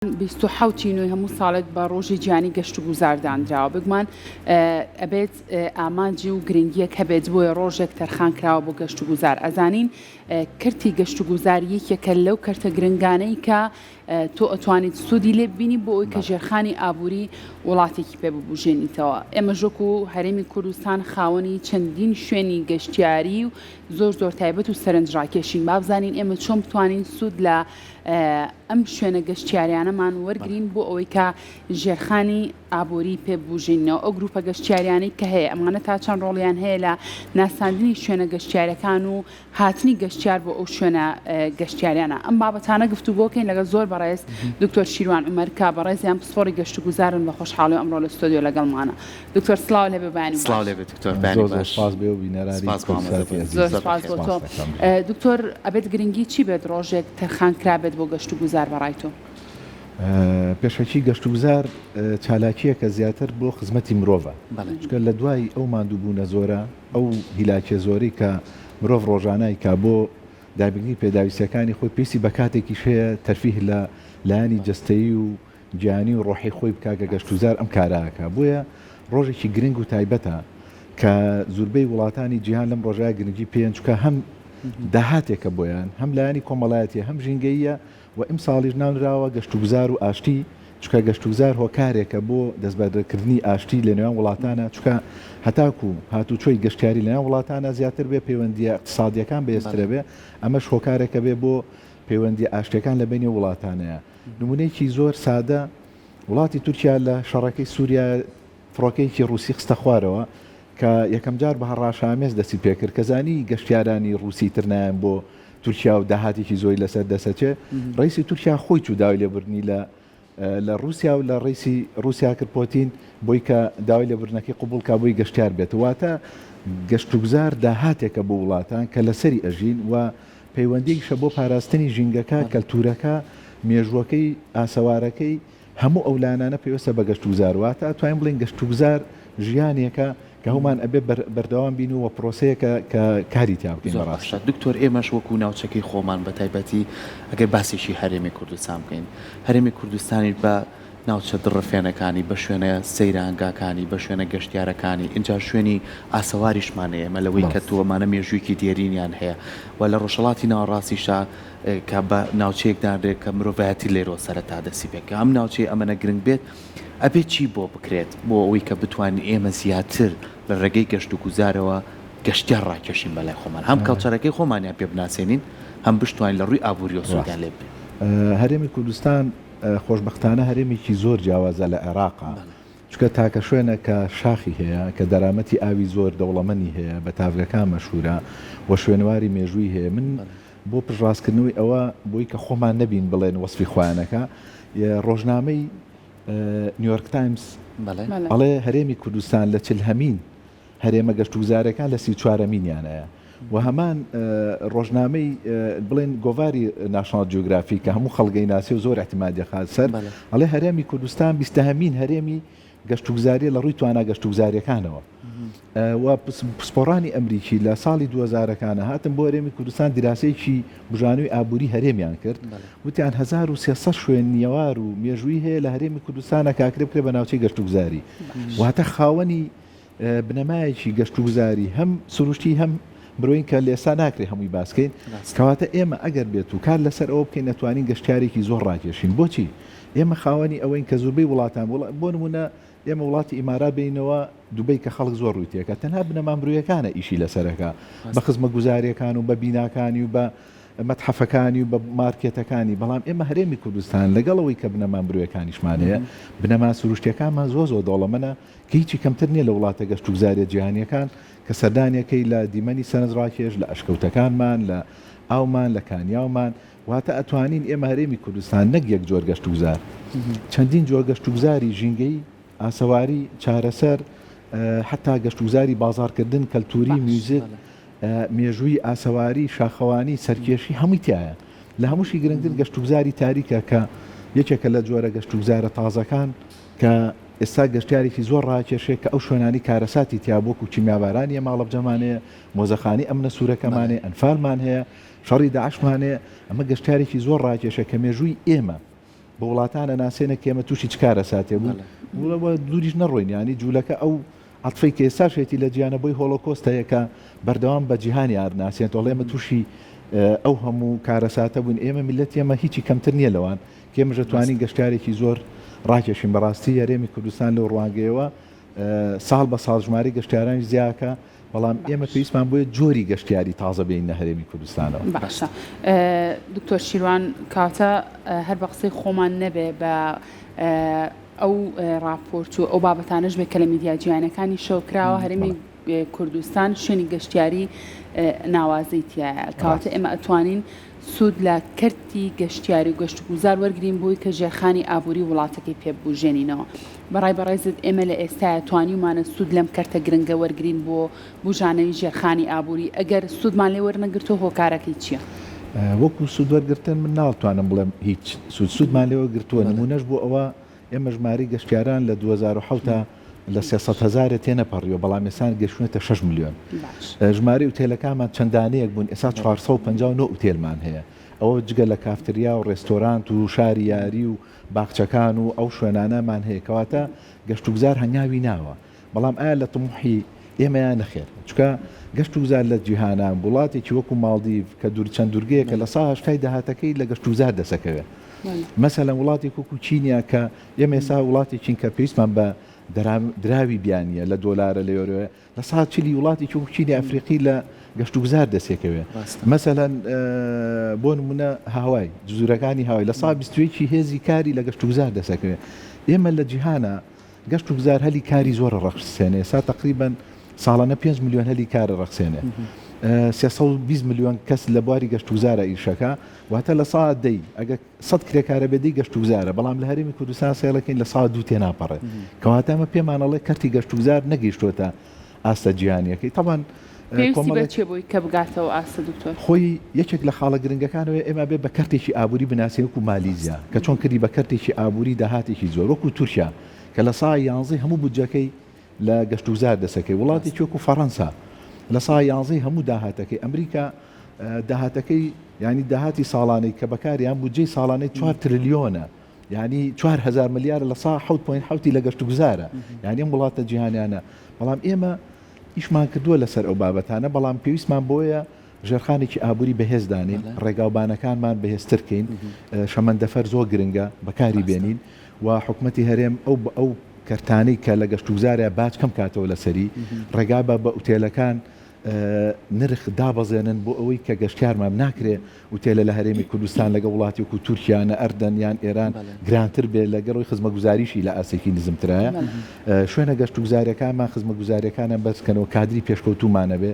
27 ی نۆی هەموو ساڵێک بە ڕۆژی جیهانی گەشتوگوزار دانراوە، بێگومان ئەبێت ئامانجی و گرنگیەک هەبێت بۆیە ڕۆژێک تەرخان کراوە بۆ گەشتوگوزار، ئەزانین کەرتی گەشتوگوزار یەکێکە لەو کەرتە گرنگانەی کە تۆ ئەتوانیت سوودی لێ ببینی بۆ ئەوی کە ژێرخانی ئابووری وڵاتێکی پێ ببوژێنیتەوە. ئێمەش وەکو هەرێمی کوردستان خاوەنی چەندین شوێنی گەشتیاری و زۆر زۆر تایبەت و سەرنجڕاکێشین، با بزانین ئێمە چۆن بتوانین سوود لە ئەم شوێنە گەشتیاریانەمان وەرگین بۆ ئەوەی کە ژێرخانی ئابووری پێ ببوژێنینەوە، ئەو گروپە گەشتیاریانەی کە هەیە ئەمانە تا چەند ڕۆڵیان هەیە لە ناساندنی شوێنە گەشتیارەکان و هاتنی گەشتیار بۆ ئەو شوێنە گەشتیاریانە. ئەم بابەتانە گفتوگۆکەین لەگەڵ زۆر بەڕێز دکتۆر شیروان عومەر کە بەڕێزیان پسپۆڕی گەشتوگوزارن بە خۆشحاڵی ئەمڕۆ لە ستۆدیۆ لەگەڵمانە. دکتۆر سڵاو لێبێ بەیانی باش. سڵاو لێبێ دکتۆر بەیانی زۆر زۆر باش. سپاس بۆ بینەرانی سپاس بۆ کوردساتی ئامادەبوون. ئەزیز زۆر زۆر سپاس بەخێر بۆ تۆ. سپاس دەکەم. دکتۆر ئەبێت گرنگی چی بێت ڕۆژێک تەرخان کرابێت بۆ گەشتوگوزار بەڕای تۆ؟ پێشەکی گەشتوگوزار چالاکییەکە زیاتر بۆ خزمەتی مرۆڤە، بەڵێ. چونکە لە دوای ئەو ماندووبوونە زۆرە، ئەو هیلاکیە زۆرەی کە مرۆڤ ڕۆژانە ئەیکا بۆ دابینکردنی پێداویستیەکانی خۆی پێویستی بە کاتێکیش هەیە تەرفیه لە لایەنی جەستەیی و گیانی و ڕۆحی خۆی بکا کە گەشتوزار ئەم کارە ئەکا بۆیە ڕۆژێکی گرنگ و تایبەتە کە زوربەی وڵاتانی جیهان لەم ڕۆژە گرنگی پێیەن چونکە هەم داهاتێکە بۆیان هەم لایەنی کۆمەڵایەتیە هەم ژینگەییە و ئیمساڵیش ناونراوە گەشتوگوزار و ئاشتی، چونکە گەشتوگوزار هۆکارێکە بۆ دەستبەردەکردنی ئاشتی لەنێوان وڵاتانا، چونکە هەتاکو هاتوچۆی گەشتیاری لەنێوان وڵاتانا زیاتر بێ پەیوەندییە ئیقتسادییەکان بەهێزترە بێ، ئەمەش هۆکارێکە بێ بۆ پەیوەندییە ئاشتییەکان لەبەینی ئەو وڵاتانەیا. نمونەیەکی زۆر سادە، وڵاتی تورکیا لە شەڕەکەی سوریا فڕۆکەیەکی ڕوسی خستە خوارەوە کە یەکەمجار بە هەڕاشەئامێز دەستی پێکرد کە زانی گەشتیارانی ڕوسی تر نایەن بۆ تورکیا و داهاتێکی زۆری لەسەر دەسەچێ ڕئیسی تورکیا خۆی چوو داوای لێبوردنی لە لە ڕوسیا و لە ڕئیسی ڕوسیا کرد پۆتین بۆی کە داوای لێبوردنەکەی قبوڵ کا بۆی گەشتیار بێت واتە گەشتوگوزار داهاتێکە بۆ وڵاتان کە لەسەری ئەژین و پەیوەندیشە بۆ پاراستنی ژینگەکە کەلتورەکە مێژووەکەی ئاسەوارەکەی هەموو ئەو لایەنانە پەیوەستە بە گەشتوگوزار، واتە ئەتوانین بڵێین گەشتوگوزار ژیانێکە کە هەموومان ئەبێ بەردەوام بین و پرۆسەیەکە کە کاری تیا بکەین زۆر بەڕاستی. باشە دکتۆر ئێمەش وەکو ناوچەکەی خۆمان بە تایبەتی ئەگەر باسێکی هەرێمی کوردستان بکەین هەرێمی کوردستانیش بە ناوچە دڕفێنەکانی بە شوێنە سەیرانگاکانی بە شوێنە گەشتیارەکانی ئینجا شوێنی ئاسەواریشمان هەیە ئێمە لەوەی کە بەڵێ. تۆ ئەمانە مێژوویەکی دێرینیان هەیە و لە ڕۆژهەڵاتی ناوەڕاستیشا کە بە ناوچەیەک دانرێت کە مرۆڤایەتی لێرەوە سەرەتا دەستی پێ کە ئەم ناوچەی ئەمەنە گرنگ بێت ئەبێت چی بۆ بکرێت بۆ ئەوەی کە بتوانین ئێمە زیاتر لە ڕێگەی گەشت و گوزارەوە گەشتیار ڕاکێشین بەلای خۆمان هەم کەڵچەرەکەی خۆمانیان پێ بناسێنین هەم بشتوانین لە ڕووی ئابووریەوە سوودیان ڕاست لێ ببینین. هەرێمی کوردستان خۆشبەختانە هەرێمێکی زۆر جیاوازە لە عێراقا چونکە تاکە شوێنە کە شاخی هەیە، کە دەرامەتی ئاوی زۆر دەوڵەمەنی هەیە، بە تاڤگەکان مەشهوورە و شوێنەواری مێژووی هەیە. من بۆ پشتڕاستکردنەوەی ئەوە، بۆی کە خۆمان نەبین بڵێن وەسفی خۆیانەکا، ڕۆژنامەی نیویۆرک تایمز ئەڵێ هەرێمی کوردستان لە چلهەمین هەرێمە گەشتوگوزارەکان لە 34ەمینیانایە و هەمان ڕۆژنامەی بڵێن گۆڤاری ناشناڵ جیۆگرافی کە هەموو خەڵگەی ناسی و زۆر اعتمادی خات سەر ئەڵێ هەرێمی کوردستان بیستەهەمین هەرێمی گەشتوگوزاریە لە ڕووی توانا گەشتوگوزاریەکانەوە و پسپۆڕانی ئەمریکی لە ساڵی 2000ەکانە هاتن بۆ هەرێمی کوردستان دیراسەیەکی بژانوی ئابووری هەرێمیان کرد وتیان 1300 شوێنیەوار و مێژووی هەیە لە هەرێمی کوردستانە کاکرێ بکرێ بە ناوچەی گەشتوگوزاری واتە خاوەنی بنەمایەکی گەشتوگوزاری هەم سروشتی هەم مرۆیین کە لێسا ناکرێ هەمووی باس کەین کەواتە ئێمە ئەگەر بێت و کار لەسەر ئەوە بکەین ئەتوانین گەشتیارێکی زۆر ڕاکێشین بۆچی ئێمە خاوەنی ئەوەین کە زوربەی وڵاتان بۆ نمونە ئێمە وڵاتی ئیمارات بینەوە دوبەی کە خەڵک زۆر ڕووی تێکە تەنها بنەما مرۆیەکانە ئیشی لەسەرەکە بە خزمەگوزاریەکان و بە بیناکانی و بە مەتحەفەکانی و بە مارکێتەکانی، بەڵام ئێمە هەرێمی کوردستان لەگەڵ ئەوەی کە بنەما مرۆیەکانیشمان هەیە، بنەما سروشتیەکانمان زۆر زۆر دەوڵەمەنە کە هیچی کەمتر نییە لە وڵاتە گەشتوگوزاریە جیهانیەکان کە سەردانیەکەی لە دیمەنی سەرنجڕاکێش، لە ئەشکەوتەکانمان، لە ئاومان، لە کانیاومان، واتە ئەتوانین ئێمە هەرێمی کوردستان نەک یەک جۆر گەشتوگوزار، چەندین جۆر گەشتوگوزاری ژینگەیی، ئاسەواری، چارەسەر، حەتا گەشتوگوزاری بازاڕکردن، کەلتوری، میوزیک، مێژووی ئاسەواری، شاخەوانی، سەرکێشی هەمووی تیایە. لە هەمووشی گرنگتر گەشتوگوزاری تاریکە کە یەکێکە لە جۆرە گەشتوگوزارە تازەکان کە ئێستا گەشتیارێکی زۆر ڕاکێشێ کە ئەو شوێنانەی کارەساتی تیا بوو وەکو کیمیابارانی ئێمە هەڵەبجەمان هەیە، مۆزەخانەی ئەمنە سوورەکەمان هەیە، ئەنفالمان هەیە، شەڕی داعشمان هەیە، ئەمە گەشتیارێکی زۆر ڕاکێشێ کە مێژووی ئێمە. بە وڵاتان ئەناسێنێ کە ئێمە تووشی چ کارەساتێ بووین و دووریش نەڕۆین یانی جوولەکە ئەو عەتفەی کە ئێستاش هەیەتی لە جیهانە بۆی هۆڵۆکۆست هەیە کە بەردەوام بە جیهانی ئارناسێنێت ئەڵێ ئێمە تووشی ئەو هەموو کارەساتە بووین ئێمە میللەتی ئێمە هیچی کەمتر نییە لەوان کە ئێمەش ئەتوانین گەشتیارێکی زۆر ڕاکێشین بەڕاستی هەرێمی کوردستان لەو ڕوانگەیەوە ساڵ بە ساڵ ژمارەی گەشتیارانیش زیاکە بەڵام ئێمە پێویستمان بۆیە جۆری گەشتیاری تازە بێنینە هەرێمی کوردستانەوە. باشە دکتۆر شیروان کاتە هەر بە قسەی خۆمان نەبێ بە ئەو ڕاپۆرت و ئەو بابەتانەش بێ کە لە میدیا جیهانەکانیشەوە کراوە هەرێمی کوردستان شوێنی گەشتیاری ناوازەی تایە کەواتە ئێمە ئەتوانین سوود لە کەرتی گەشتیاری و گەشتوگوزار وەرگرین بۆی کە ژێرخانی ئابووری وڵاتەکەی پێ ببوژێنینەوە. بەڕای بەڕێزت ئێمە لە ئێستایا توانیومانە سوود لەم کەرتە گرنگە وەرگرین بۆ بوژانەوی ژێرخانی ئابووری؟ ئەگەر سوودمان لێ وەرنەگرتووە هۆکارەکەی چییە؟ وەکو سوود وەرگرتن من ناڵتوانم بڵێم هیچ سوود سوودمان لێ وەرگرتووە نموونەش بۆ ئەوە ئێمە ژمارەی گەشتیاران لە 2007 تا لە 300 هەزارێ تێنەپەڕیوە بەڵام ئێستا گەشتوونەتە 6 ملیۆن. ژمارەی ئوتێلەکانمان چەند دانەیەک بوون ئێستا 459 ئوتێلمان هەیە ئەوە جگە لە کافتریا و ڕێستۆرانت و شاری یاری و باخچەکان و ئەو شوێنانەمان هەیە کەواتە گەشتوگوزار هەنگاوی ناوە بەڵام ئایا لە تموحی ئێمەیا نەخێر چونکە گەشتوگوزار لە جیهانا وڵاتێکی وەکو ماڵدیڤ کە دوور چەند دوورگەیەکە لە سا هەشتای داهاتەکەی لە گەشتوگوزار دەسەکەوێ مەسەلەن وڵاتێک وەکو چینیا کە ئێمە ئێستا وڵاتێکین کە پێویستمان بە دراوی بیانیە لە دۆلارە لە یۆرۆیە لە سا چلی وڵاتێکی وەکو چینی ئەفریقی لە گەشتوگوزار دەسێکەوێ مەسەلەن بۆ نمونە هاوای جزورەکانی هاوای لە سا 21 هێزی کاری لە گەشتوگوزار دەسەکەوێ ئێمە لە جیهانە گەشت و گوزار هەلی کاری زۆر ڕەخسێنێ ئێستا تەقریبەن ساڵانە 5 ملیۆن هەلی کار ڕەخسێنێ 320 ملیۆن کەس لە بواری گەشت و گوزارە ئیشەکە واتە لە سا دەی ئەگە سەد کرێکارە بێ دەی گەشت و گوزارە بەڵام لە هەرێمی کوردستان سێڵەکەین لە سا دوو تێناپەڕێ کەواتە ئەمە پێمان ئەڵێ کەرتی گەشت و گوزار نەگەیشتۆتە ئاستە جیهانیەکەی تەبان پێویستی بە چیە بۆی کە بگاتەوە ئاستە دکتۆر؟ خۆی یەکێک لە خاڵە گرنگەکانەوەیە ئێمە بێ بە کەرتێکی ئابووری بناسین وەکو مالیزیا کە چۆن کردی بە کەرتێکی ئابووری داهاتێکی زۆر وەکو تورکیا کە لە سا یانزەی هەموو بودجەکەی لە گەشتوگوزار دەسەکەی وڵاتێکی وەکو فەڕەنسا لە سا یانزەی هەموو داهاتەکەی ئەمریکا داهاتەکەی یانی داهاتی ساڵانەی کە بەکاریان بودجەی ساڵانەی چوار ترلیۆنە یانی 4000 ملیارە لە سا حەوت point حەوتی لە گەشتوگوزارە یانی ئەم وڵاتە جیهانیانە بەڵام ئێمە ئیشمان کردووە لەسەر ئەو بابەتانە، بەڵام پێویستمان بەوەیە ژێرخانێکی ئابووری بەهێز دانێین، ڕێگاوبانەکانمان بەهێزتر کەین، شەمەندەفەر زۆر گرنگە بەکاری بێنین و حکومەتی هەرێم ئەو ئەو کەرتانەی کە لە گەشتوگوزارە باج کەم کاتەوە لەسەری، ڕێگا بە بە ئوتێلەکان نرخ دابەزێنن بۆ ئەوەی کە گەشتیارمان ناکرێ ئوتێلە لە هەرێمی کوردستان لەگەڵ وڵاتی وەکو تورکیا نە ئەردەن یان ئێران گرانتر بێت لەگەڵ ئەوەی خزمەگوزاریشی لە ئاستێکی نزمترایە شوێنە گەشتوگوزاریەکانمان خزمەگوزاریەکانیان بەرزکەنەوە کادری پێشکەوتوومان هەبێ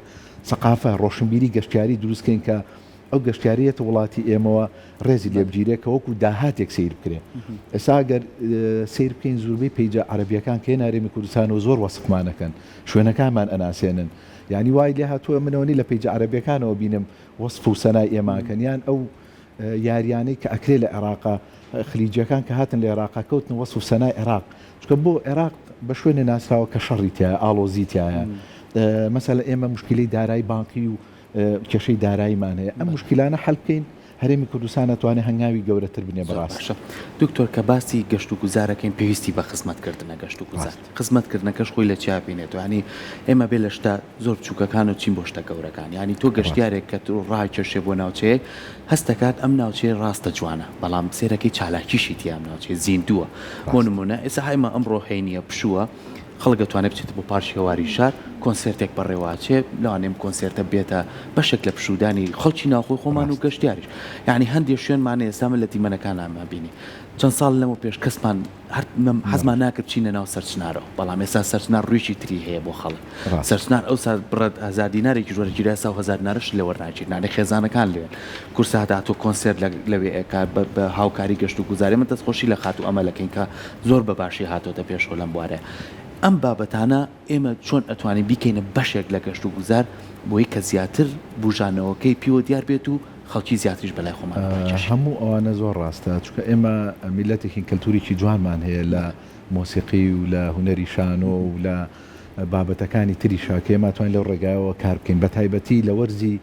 سەقافە ڕۆشنبیری گەشتیاری دروستکەین کە ئەو گەشتیارە یەتە وڵاتی ئێمەوە ڕێزی لێ بگیرێ کە وەکو داهاتێک سەیر بکرێ ئێستا گەر سەیر بکەین زوربەی پەیجە عەرەبیەکان کە یەنە هەرێمی کوردستانەوە زۆر وەسفمان ئەکەن شوێنەکانمان ئەناسێنن یانی وای لێ هاتووە من ئەوەنەی لە پەیجە عەرەبیەکانەوە بینم وەسف و سەنای ئێمە ئەکەن یان ئەو یاریانەی کە ئەکرێ لە عێراقا خلیجیەکان کە هاتن لە عێراقا کەوتنە وەسف و سەنای عێراق چونکە بۆ عێراق بە شوێنێ ناسراوە کە شەڕی تیایە ئاڵۆزی تیایە مەسەلە ئێمە مشکلەی دارایی بانقی و کێشەی داراییمان هەیە ئەم مشکلانە حەل بکەین هەرێمی کوردستان ئەتوانێ هەنگاوی گەورەتر بنێ زۆر بەڕاست. باشە دکتۆر کە باسی گەشت و گوزارەکەین پێویستی بە خزمەت کردنە گەشت و گوزار ڕاست. خزمەت کردنەکەش خۆی لە چیا بینێتەوە یانی ئێمە بێ لە شتە زۆر بچوکەکان و چین بۆ شتە گەورەکان یانی تۆ ڕاست. گەشتیارێک کە تۆ ڕاکێشێ بۆ ناوچەیەک هەست دەکات ئەم ناوچەیە ڕاستە جوانە بەڵام سەیرەکەی چالاکیشی تیا ئەم ناوچەیە زیندووە بۆ ڕاست. نمونە ئێستا ئێمە ئەمڕۆ هەینیە پشووە خەڵک دەتوانێت بچێتە بۆ پارکی هەواری شار کۆنسێرتێک بەڕێوەئەچێ لەوانەیە ئەم کۆنسێرتە بێتە بەشێک لە پشوودانی خەڵکی ناوخۆی خۆمان و ڕاست. گەشتیاریش یانی هەندێ شوێنمان هەیە ئێستا من لە دیمەنەکانا ئەمبینی چەند ساڵ لەمەو پێش کەسمان هەر حەزمان ناکرد بچینە ناو سەرچنارەوە بەڵام ئێستا سەرچنار ڕوویەکی تری هەیە بۆ خەڵک ڕاست. سەرچنار ئەوسا بڕە هەزار دینارێکیش وەرگیرا ئێستا ئەو هەزار دینارەش لێ وەرناگیرن یانی خێزانەکان لەوێن کورسات هاتووە کۆنسێرت لەوێ ئەکات بە هاوکاری گەشت و گوزار ئێمە دەستخۆشی لە خاتوو ئەمەل ئەکەین کە زۆر بە باشی هاتۆتە پێشەوە لەم بوارەیا ئەم بابەتانە ئێمە چۆن ئەتوانین بیکەینە بەشێک لە گەشت و گوزار بۆی کە زیاتر بوژانەوەکەی پیوە دیار بێت و خەڵکی زیاتریش بەلای خۆمانەوە ڕاکێشین. هەموو ئەوانە زۆر ڕاستە چونکە ئێمە میللەتێکین کەلتوریکی جوانمان هەیە لە مۆسیقی و لە هونەری شانۆ و لە بابەتەکانی تریشا کە ئێمە ئەتوانین لەو ڕێگایەوە کار بکەین بەتایبەتی لە وەرزی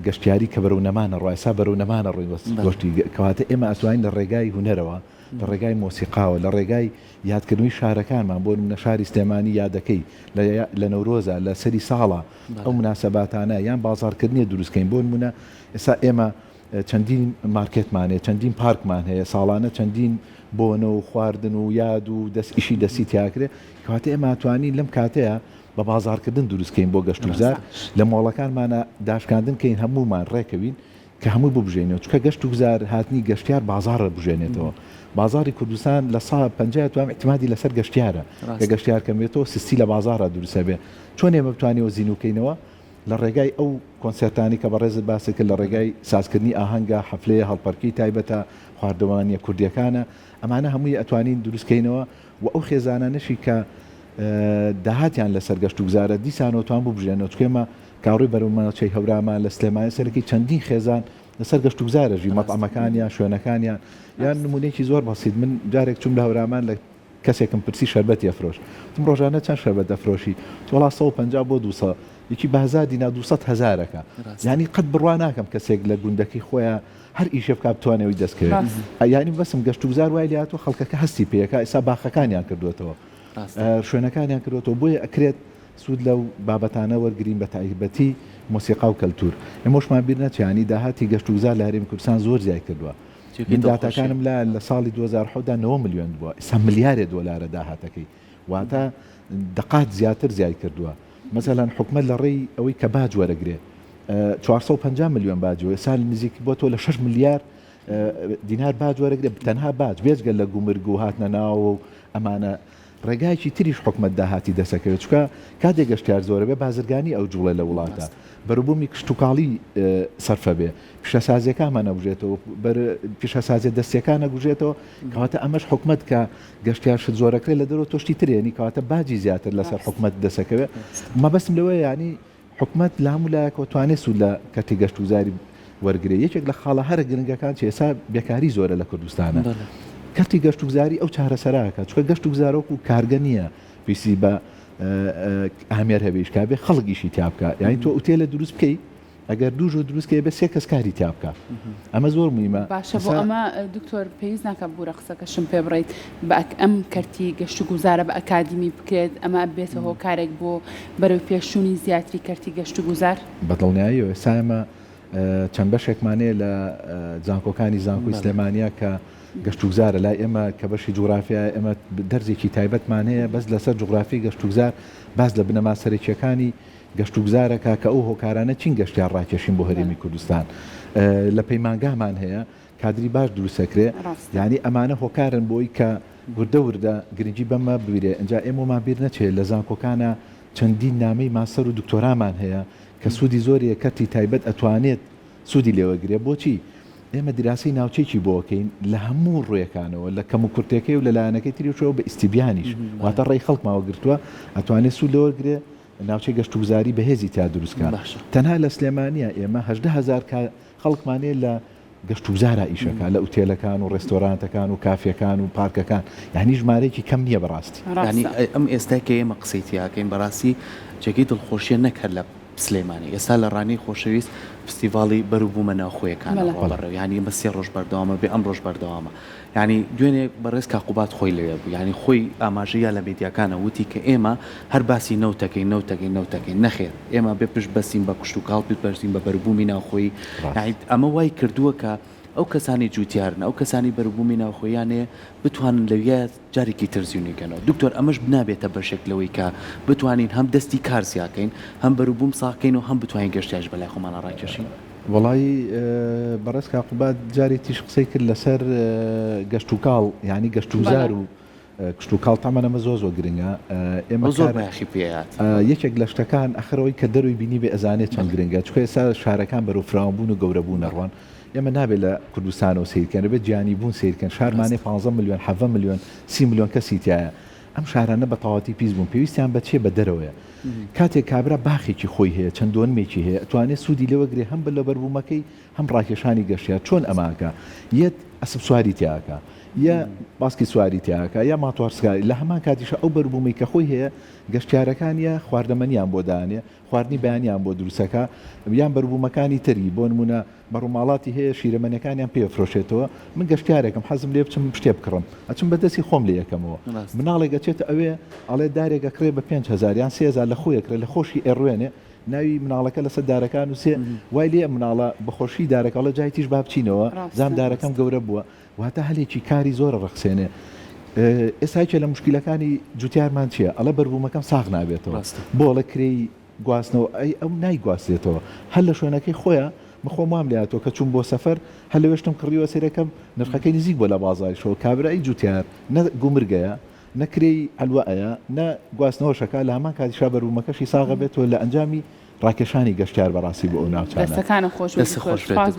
گەشتیاری کە بەرەو نەمانە ڕوا ئێستا بەرەو نەمانە ڕۆین وەس گۆشتی کەواتە ئێمە ئەتوانین لە ڕێگای هونەرەوە. لە ڕێگای مۆسیقاوە، لە ڕێگای یادکردنەوەی شارەکانمان، بۆ نمونە شاری سلێمانی یادەکەی لە لە نەورۆزا، لە سەری ساڵا ئەو موناسەباتانە یان بازاڕکردنێ دروست کەین، بۆ نمونە ئێستا ئێمە چەندین مارکێتمان هەیە، چەندین پارکمان هەیە، ساڵانە چەندین بۆنە و خواردن و یاد و دەست ئیشی دەستی تیاکرێ، کەواتە ئێمە ئەتوانین لەم کاتەیا بە بازاڕکردن دروست کەین بۆ گەشتوگوزار، لە مۆڵەکانمانا داشکاندن کەین هەموومان ڕێکەوین کە هەمووی ببژێنەوە چونکە گەشت و گوزار هاتنی گەشتیار بازاڕ ئەبوژێنێتەوە بازاڕی کوردستان لە سا 50 توام اعتمادی لەسەر گەشتیارە کە گەشتیار کەم بێتەوە سستی لە بازاڕا دروست ئەبێ چۆن ئێمە بتوانیەوە زینوو کەینەوە لە ڕێگای ئەو کۆنسێرتانی کە بەڕێزت باست کرد لە ڕێگای سازکردنی ئاهەنگە حەفلەیە هەڵپەرکێی تایبەتە خواردەوانیە کوردیەکانە ئەمانە هەمووی ئەتوانین دروست کەینەوە و ئەو خێزانانەشی کە داهاتیان لەسەر گەشت و گوزارە دیسانەوە توان ببژێنەوە چونکە ئێمە کاڕووی بەرەو ناوچەی هەورامان لە سلێمانی سەرەکی چەندین خێزان لەسەر گەشتوگوزار ئەژی، مەتعەمەکانیان، شوێنەکانیان، یان نموونەیەکی زۆر بەسیت من جارێک چووم لە هەورامان لە کەسێکم پرسی شەربەتی ئەفرۆشت، وتم ڕۆژانە چەند شەربەت ئەفرۆشی؟ وتی وەڵا 150 بۆ 200، یەکی بە هەزار دینار 200 هەزارەکە، یانی قەت بڕوا ناکەم کەسێک لە گوندەکەی خۆیا هەر ئیشێ بکا بتوانێ ئەوی دەست کەوێ، یانی بەسم گەشتوگوزار وای لێهاتووە خەڵکەکە هەستی پێ ئەکا، ئێستا باخەکانیان کردووەتەوە، شوێنەکانیان کردووەتەوە، بۆیە ئەکرێت سوود لەو بابەتانە وەرگرین بە تایبەتی مۆسیقا و کەلتوور. ئێمەشمان بیر نەچێ یانی داهاتی گەشتوگوزار لە هەرێمی کوردستان زۆر زیای کردووە. من داتاکانم لایە لە ساڵی 2007 دا 90 ملیۆن بووە ئیستا ملیارێ دۆلارە داهاتەکەی واتە دەقات زیاتر زیای کردووە. مەسەلەن حکومەت لە ڕێی ئەوەی کە باج وەرەگرێ 450 ملیۆن باجی ئێستا نزیک بۆتەوە لە 6 ملیار دینار باج وەرەگرێ تەنها باج بێجگە لە گومرگ و هاتنە ناوەوە و ئەمانە ڕێگایەکی تریش حکومەت داهاتی دەسەکەوێت چونکە کاتێک گەشتیار زۆرە بێ بازرگانی ئەو جوڵێ لە وڵاتە بەروبوومی کشتوکاڵی سەرفە بێ پیشەسازیەکانمان ئەبژێتەوە بەر پیشەسازیە دەستیەکان ئەگوژێتەوە کەواتە ئەمەش حکومەت کە گەشتیار شت زۆرەکرێت لە دەرەوە تۆشتی ترێنی کەواتە باجی زیاتر لەسەر حکومەت دەسەکەوێت مەبەستم لەوەیە یانی حکومەت لە هەموو لایەکەوە توانێت سوود لە کەرتی گەشتوگوزاری وەرگرێت، یەکێک لە خاڵە هەرە گرنگەکان چیە ئێستا بێکاری زۆرە لە کوردستانە، کەرتی گەشتوگوزاری ئەو چارەسەرە ئەکات، چونکە گەشتوگوزار وەکو کارگە نییە پێویستی بە ئامێر هەبێ ئیش کا بێ خەڵک ئیشی تیا بکا، یانی تۆ ئوتێلە دروست بکەی ئەگەر دوو ژوور دروست کەی بێ سێ کەس کاری تیا بکا، ئەمە زۆر مویمە. باشە بۆ ئەمە دکتۆر پێویست ناکا ببورە قسەکەشم پێ بڕیت بە ئەم کەرتی گەشتوگوزارە بە ئەکادیمی بکرێت ئەمە بێتە هۆکارێک بۆ بەرەو پێشچوونی زیاتری کەرتی گەشتوگوزار؟ بە دڵنیاییەوە ئێستا ئێمە چەند بەشێکمان هەیە لە زانکۆکانی زانکۆی سلێمانیا کە گەشتوگوزارە لای ئێمە کە بەشی جوگرافیایە ئێمە دەرزێکی تایبەتمان هەیە بەس لەسەر جوگرافی گەشتوگوزار باس لە بنەما سەرەکییەکانی گەشتوگوزارەکە کە ئەو هۆکارانە چین گەشتیار ڕاکێشین بۆ هەرێمی کوردستان لە پەیمانگامان هەیە کادری باش دروست ئەکرێ یانی ئەمانە هۆکارن بۆی کە وردە وردە گرنگی بەمە ببرێ ئینجا ئێمەمان بیر نەچێ لە زانکۆکانا چەندین نامەی ماستەر و دکتۆرامان هەیە کە سوودی زۆری کەرتی تایبەت ئەتوانێت سوودی لێوەگرێ بۆچی ئێمە دیراسەی ناوچەیەکی بۆ ئەکەین لە هەموو ڕوویەکانەوە لە کەم و کورتێکەی و لە لایەنەکەی تریشەوە بە ئیستیبیانیش واتە ڕێی خەڵکمان وەگرتووە ئەتوانێت سوود لێوەرگرێ ناوچەی گەشتوگوزاری بەهێزی تیا دروست کا تەنها لە سلێمانیە ئێمە 18 هەزار خەڵکمان هەیە لە گەشتوگوزارا ئیش ئەکا لە ئوتێلەکان و ڕێستۆرانتەکان و کافێکان و پارکەکان یانی ژمارەیەکی کەم نییە بەڕاستی. یانی ئەم ئێستای کە ئێمە قسەی تیا ئەکەین بەڕاستی جێگەی دڵخۆشیە نەک هەر لە سلێمانی ئێستا لە ڕانیەی خۆشەویست فستیڤاڵی بەروبوومە ناوخۆیەکان ئەڕوا بەڕێوە یانی ئێمە سێ ڕۆژ بەردەوامە بێ ئەمڕۆش بەردەوامە یانی دوێنێ بەڕێز کاک قوباد خۆی لەوێ بوو یانی خۆی ئاماژەی یا لە مێدیاکانە وتی کە ئێمە هەر باسی نەوت ئەکەین نەوت ئەکەین نەوت ئەکەین نەخێر ئێمە بێ پشت بەستین بە کشتوکاڵ پشت بەستین بە بەروبوومی ناوخۆیی یانی ئەمە وای کردووە کە ئەو کەسانی جووتیارن ئەو کەسانی بەروبوومی ناوخۆییان هەیە بتوانن لەویا جارێکی تر زیونی کەنەوە دکتۆر ئەمەش نابێتە بەشێک لەوەی کە بتوانین هەم دەستی کار زیاکەین هەم بەروبووم ساغکەین و هەم بتوانین گەشتیاریش بەلای خۆمانا ڕاکێشین. وەڵایی بەڕێز کاک قوباد جارێ تیش قسەی کرد لەسەر گەشتوکاڵ یانی گەشتوگوزار و کشتوکاڵ تەمەن ئەمە زۆر زۆر گرنگە ئێمە زۆر بایەخی پێ هات. یەکێک لە شتەکان ئەخر ئەوەی کە دەرۆی بینی بێ ئەزانێ چەند گرنگە چونکە ئێستا شارەکان بەرەو فراوانبوون و گەورەبوون ئەڕۆن ئێمە نابێت لە کوردستانەوە سەیر کەن ئەبێت جیهانی بوون سەیر کەن شارمان هەیە 15 ملیۆن 17 ملیۆن 30 ملیۆن کەسی تیایە ئەم شارانە بە تەواوەتی پیس بوون پێویستیان بە چیە بە دەرەوەیە کاتێک کابرا باخێکی خۆی هەیە چەند دۆنمێکی هەیە ئەتوانێت سوودی لێوەگرێ هەم بە لەبەربوومەکەی هەم ڕاکێشانی گەشتیار چۆن ئەمە ئەکا یەت ئەسپ سواری تیا ئەکا. یا باسکی سواری تیاکە یا ماتۆڕسکاری لە هەمان کاتیشا ئەو بەروبوومەی کە خۆی هەیە گەشتیارەکان یا خواردەمەنیان بۆ دانێ خواردنی بەیانیان بۆ دروستەکا یان بەروبوومەکانی تری بۆ نموونە مەڕوماڵاتی هەیە شیرەمەنیەکانیان پێ ئەفرۆشێتەوە من گەشتیارێکم حەزم لێ بچم شتێ بکڕم ئەچم بە دەستی خۆم لێ ئەکەمەوە مناڵێک ئەچێتە ئەوێ ئەڵێ دارێک ئەکڕێ بە 5000 یان 3000 لە خۆی ئەکڕێ لە خۆشی ئەڕوێنێ ناوی مناڵەکە لەسەر دارەکە نووسێ وای لێ مناڵە بەخۆشی دارەکە ئەڵێ جای تیش با بچینەوە زام دارەکەم گەورە بووە واتە هەلێکی کاری زۆر ڕەخسێنێ ئێستا یەکێ لە مشکلەکانی جوتیارمان چییە ئەڵێ بەربوومەکەم ساغ نابێتەوە بۆ ئەڵێ کرێی گواستنەوە ئەی ئەو نایگواستێتەوە هەر لە شوێنەکەی خۆیا من خۆم وام لێهاتووە کە چووم بۆ سەفەر هەر لەوێ شتم کڕیوە سەیرەکەم نرخەکەی نزیک بووە لە بازاریشەوە کابرای جوتیار نە گومرگەیە نە کرێی عەلوە ئەیا نە گواستنەوەش ئەکا لە هەمان کاتیشا بەروبوومەکەشی ساغ ئەبێتەوە لە ئەنجامی ڕاکێشانی گەشتیار بەڕاستی بۆ ئەو ناوچانە. دەستەکانت خۆش بێت دەستت دکتۆر خۆش بێت سوپاس دکتۆر.